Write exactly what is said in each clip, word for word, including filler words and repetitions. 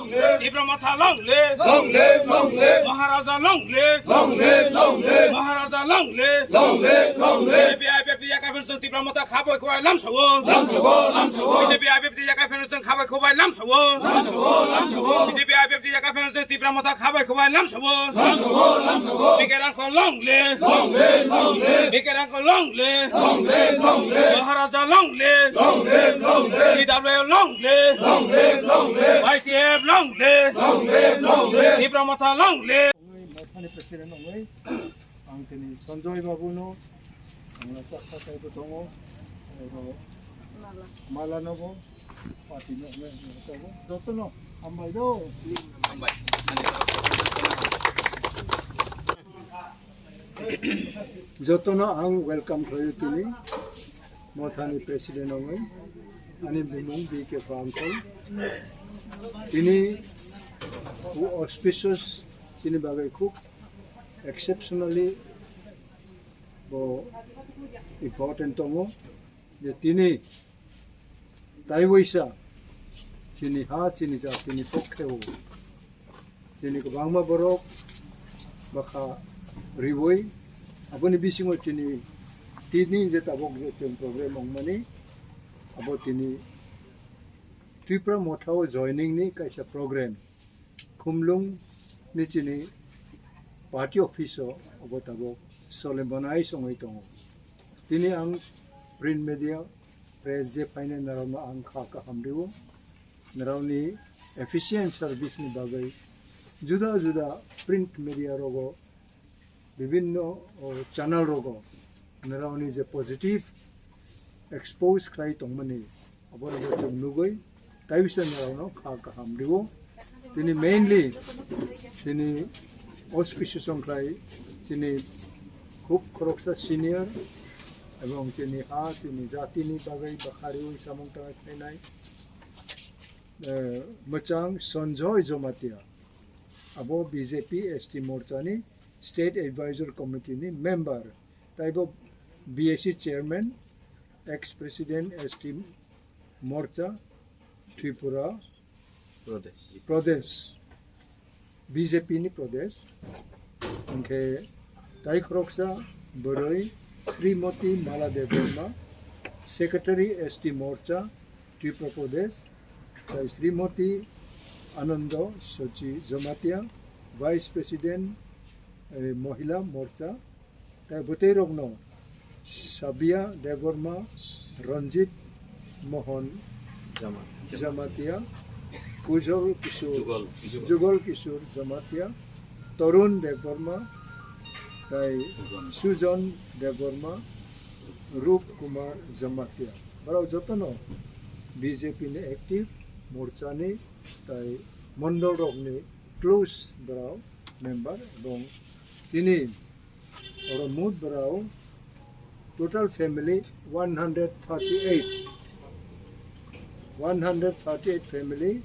Tipra Motha long live! Long live, long live! Maharaja long live! Long live, long live! Maharaja long live! Long live, long live! B J P I P F T Yakai Federation Tipra Motha khabai khubai lamsao! Lamsao, lamsao! B J P I P F T Yakai Federation khabai khubai lamsao! Lamsao, lamsao! B J P I P F T Yakai Federation Tipra Motha khabai khubai lamsao! Lamsao, lamsao! Bikerang ko long live! Long live, long live! Bikerang ko long live! Long live, long live! Maharaja long live! Long live, long live! T W A long live! Long live, long live! Y T F long live! Long live, long live! Tipra Motha long live! Wngwi, Mothani president wngwi, ang tini Sanjoy Babu no, ang sakha kaibo tongo, oro mala nobo, party no, no, no, joto no, hambai do. Hambai. Jotono ang welcome khlaio tini Mothani president wngwi, ani bumung B K Pramthal. Tini auspicious, tini bagwi khub exceptionally bo important tongo je tini taiwaisa chini ha, chini jatini pokkhe o chini kwbangma borok bwkha riwi, aboni bisingo chini tini je tabok je chwng program wngmani, abo tini Tipra Motha o joining ni kaisa program. Khumlung ni chini party office o abo tabok solemnized wngwi tongo. Tini ang print media press je phainai norokno ang kha kaham rio. Norokni efficient service ni bagwi juda juda print media rogo bibinno, o, channel rogo norokni je positive expose khlai tongmani, abono bo chwng nugwi taiwisa norokno kha kaham rio. Tini mainly tini auspicious wngkhlai tini khub khoroksa senior ebong tini ha tini jatini bagwi bwkha riwi samung tangwi phainai, eh, mwchang Sanjoy Jamatia, abo B J P S T morchani State Advisor Committee ni member, taibo B S C chairman, ex president S T Morcha, Tripura Pradesh. Pradesh, B J P ni Pradesh. Hwnkhe tai khoroksa bwrwi Srimati Mala Debbarma, Secretary S T Morcha, Tripura Pradesh, tai Srimati Anando Sochi Jamatia, Vice President, eh, Mohila Morcha, tai bwtwi rokno Sabia Debbarma, Ranjit Mohan Jamatia, Kujol Kishore, Jugol Kishore. Jugol Kishore Jamatia, Tarun Debbarma, tai Sujon. Sujon Debbarma, Rup Kumar Jamatia. Borok jotono B J P ni active, morchani tai mondol rokni close borok member, ebong tini oro mut borok total family one hundred thirty-eight, one hundred thirty-eight family,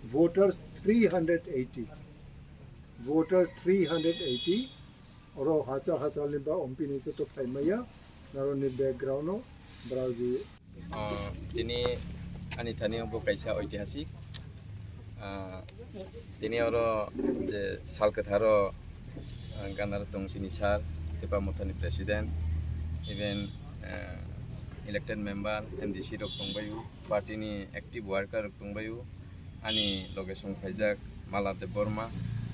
voters three hundred eighty, voters three hundred eighty, oro hachal hachal ni ba ompini joto phaimaya, naroni background o borok di. Ah, tini ani thani bo kaisa oitihasik. Ah, tini oro je sal kwtharo, ah, ganaro tong chini sir, Tipra Mothani president, even, ah, elected member, M D C rok tongbaio, party ni active worker rok tongbaio. Ani loge song phaijak Mala Debbarma,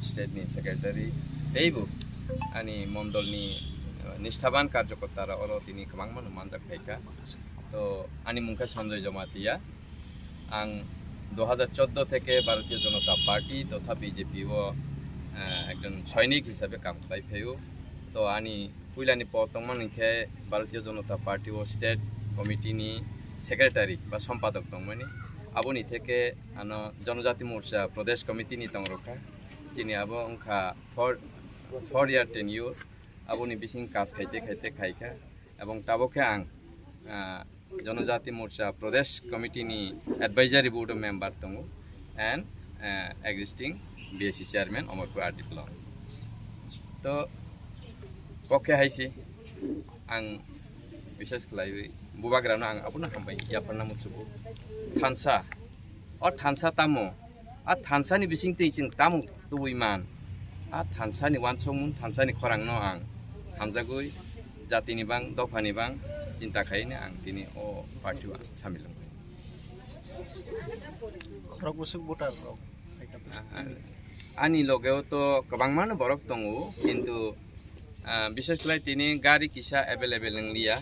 state ni secretary, teibo ani mondol ni, eh, nisthaban karjokorta rok oro tini kwbangma no manjak phaikha. To ani mung khe Sanjoy Jamatia. Ang dui hajar chordo theke Bharatiya Janata Party totha B J P o, eh, ekjon soinik hisabe kam khlai phaio. To ani puilani por tongmani khe Bharatiya Janata Party o state committee ni secretary ba sompadok tongmani. Aboni theke ano Janajati Morcha Pradesh Committee ni tongrokha. Chini abo wngkha four, four year tenure. Aboni bising kas khaite khaite khaikha. Ebong tabok khe ang, ah, Janajati Morcha Pradesh Committee ni Advisory Board o member tongo and, ah, existing B S C chairman Omorpur R D block. To kok khe hai se ang bisas khlaiwi bubagrano ang abono hambai yapharna muchugo. Thansa, o thansa tamo A thansa ni bising twi chwng tamo tubui man. A thansa ni wansukmung, thansa ni khorang no ang hamjagwi jati ni bang, dopha ni bang chinta khaini ang tini o party o ang samil wngkha. Khorok bwswk voter rok. Ani loge o to kwbangma no borok tongo, kintu, ah, bishesh khlai tini gari kisa available wng liya,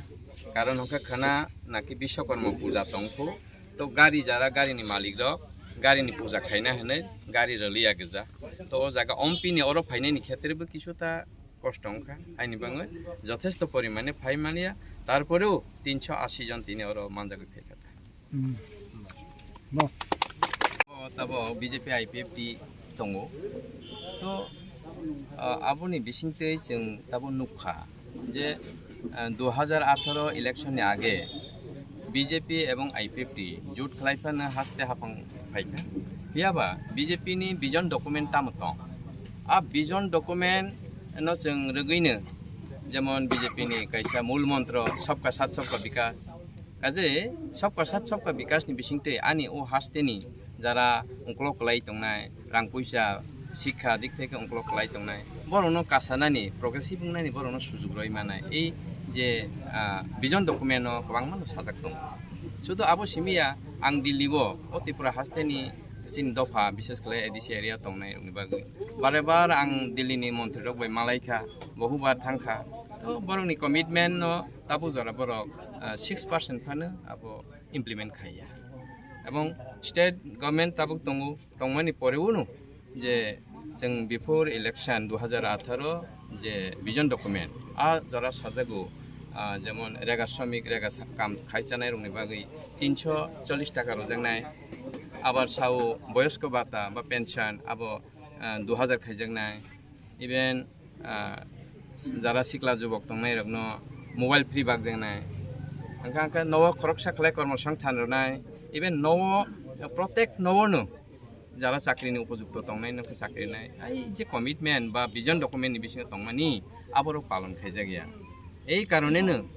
karon hwnkhe khwna naki Biswakarma puja tongkhu, to gari jara gari ni malik rok gari ni puja khaina hwnwi gari rwliya gija, to o jaga ompi ni oro phainai ni khetre bo kisu ta kosto wngkha, haini bagwi jothesto porimane phai manya, tarporeo tinso asi jon tini oro manjagwi phaikha. Hmm. No. O tabo B J P I P F T tongo. To, ah, aboni bisingtwi chwng tabo nukha je, ah, dui hajar atharo election ni age B J P ebong I P F T jut khlai phano haste hapang phaikha. Phiyaba B J P ni vision document tamo tong? A vision document no chwng rwgwino, jemon B J P ni kaisa mul montro sabka sath sabka bikas. Kaje sabka sath sabka bikas ni bisingtwi ani o haste ni jara ungkolok kwlai tongnai, rang puisa, sikha dik theke ungkolok kwlai tongnai, borokno kasanani, progressive wngnani borokno sujuk rwi manai. Ei je, ah, vision document o kwbangma no sajak tongo. Sudu abo simiya ang Delhi o, o Tripura haste ni chini dopha, bishesh khlai A D C area tongnai rokni bagwi. Bare bar ang Delhi ni montri rok bai malaikha, bohubar thangkha. To borokni commitment no tabuk jora borok, ah, six percent phano abo implement khaiya. Ebong state government tabuk tongo, tongmani poreo no je chwng before election dui hajar atharo je vision document, a jora sajago, ah, jemon rega shramik, rega sa-, kam khai chanai rokni bagwi tinso chollish taka rwjaknai, abar sao boyosko bata ba pension abo, ah, dui hajar khaijaknai, even, ah, jara sikla jubok tongnai rokno mobile free bakjaknai, hwnkha hwnkhe nogo khoroksa khlai kormo songthan rwnai, even nogo, protek nogo no jara chakri ni upojukto tongnai, nokhe chakri nai. Ai je commitment ba vision document ni bisingo tongmani, aborok palon khaijakya. Ei karoneno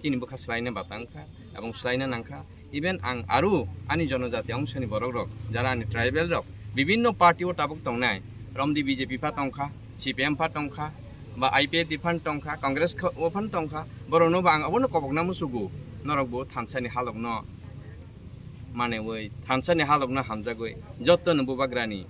chini bwkha swlaina batang kha, ebong swlaina nangkha. Even ang aro ani jonojati ongsoni borok rok, jara ani tribal rok, bibinno party o tabuk tongnai, romdi B J P pha tongkha, C P M pha tongkha, ba I P F T phan tongkha, Congress kho-, o phan tongkha, borokno bo ang abono kobokna musugo, norok bo thansa ni halokno manwi, thansa ni halokno hamjagwi, jotto no bubagrani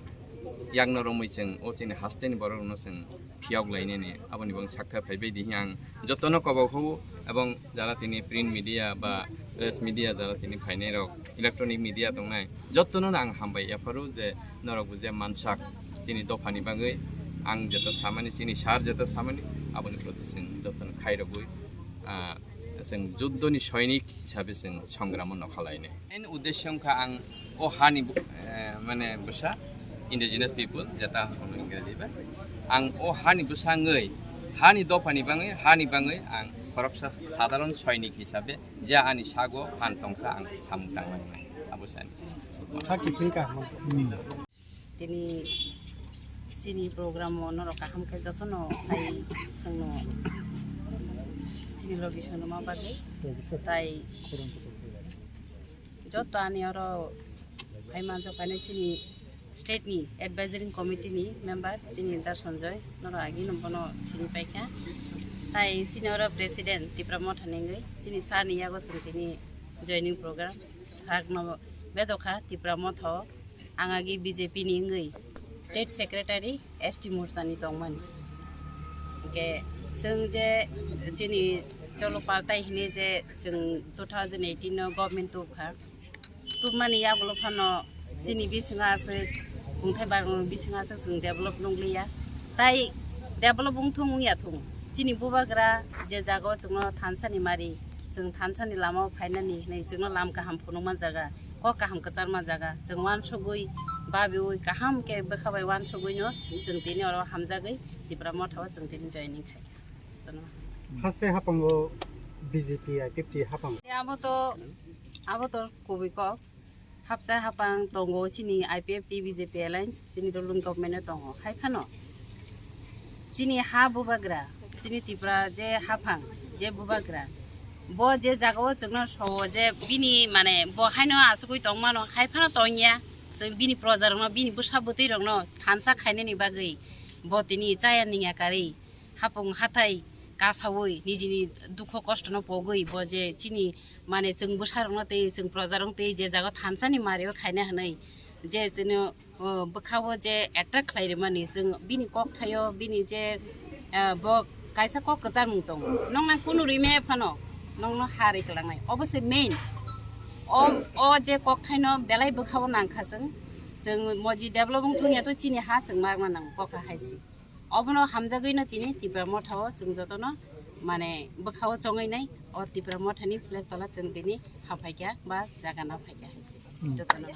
yakno romwi chwng o chini haste ni borok rokno chwng phiyok lainani, aboni bo sakthar phaibai di ang jotono kobok hou, ebong jara tini print media ba press media jara tini phainai rok, electronic media tongnai, jotono ang hambai yapharo je norok bo je mansak chini dophani bagwi ang jeta samani, chini sar jeta samani, aboni proti chwng jotono khairogwi, ah, chwng juddoni soinik hisabe chwng songramo nokha lainai. Main uddesho wngkha ang o hani bu-, eh, mane bwsa indigenous people, jeta hono Ingreji ba. Ang o hani bwsa wngwi, hani dophani bangwi, hani bangwi ang khoroksa sadharon soinik hisabe je ani sago phan tongsa ang samung tangmani abo sani. Haki phika. Tini chini program o norok kaham khe jotono phai chwngno chini logi sonoma bagwi. Tai joto ani oro phai manjak ani chini state ni advisory committee ni member chini Da Sanjoy, norok agi no bono sini paikha. Tai chini oro president Tipra Motha ni wngwi chini sir ni yago chwng tini joining program sakno bedokha Tipra Motha o. Ang agi B J P ni wngwi state secretary S T Morcha ni tongmani. Hwnkhe chwng je chini cholo paltai hinwi je chwng two thousand eighteen no government tubkha. Tubmani yagulo phano chini bisingo aswk kungthai barung bisingo aswk chwng develop nukliya. Tai develop wngthung wngya thung. Chini bubagra je jaga o chwngno thansa ni mari, chwng thansa ni lama o phainani hinwi chwngno lam kaham phunukma jaga. Kok kaham kwcharma jaga, chwng uansugwi, babiwi, kaham khe bwkha bai uansugwino chwng tini oro hamjagwi Tipra Motha o chwng tini joining khai. Haste hapango B J P, I P F T hapang. Abo to, abo to kubui kok. Hapsa hapang tongo chini I P F T B J P alliance, chini ruling government o tongo. Hai phano chini ha bubagra, chini Tripura je haphang, je bubagra, bo je jaga o chwngno sowo je bini mane bo haino asugwi tongmano, hai phano tongya. Chwng bini projarokno, bini bwsa bwtwirokno thansa khainani bagwi bo tini chaya ningya karwi hapung hathai kasaui nijini dukho kostono pogwi bo je chini mane chwng bwsarokno tei chwng projarokno tei je jaga thansani mario khaina hwnwi je chwngno, o, bwkhao je attract khlai rimani chwng bini kokthaio bini je, ah, bo kaisa kok kwcharmung tongo. Nokna kunu rime phano nokno ha rwi kwlangnai. Obo se main. O, o je kokthaino belai bwkhao nangkha chwng. Chwng moji develop wng thungya to chini ha chwng marma nang kokha hai se. Obono hamjagwino tini Tipra Mothao chwng jotono mane bwkhao chongwi nai. O Tipra Mothani flag tola chwng tini haphaikha ba jaga na phaikha hai se. Jotono.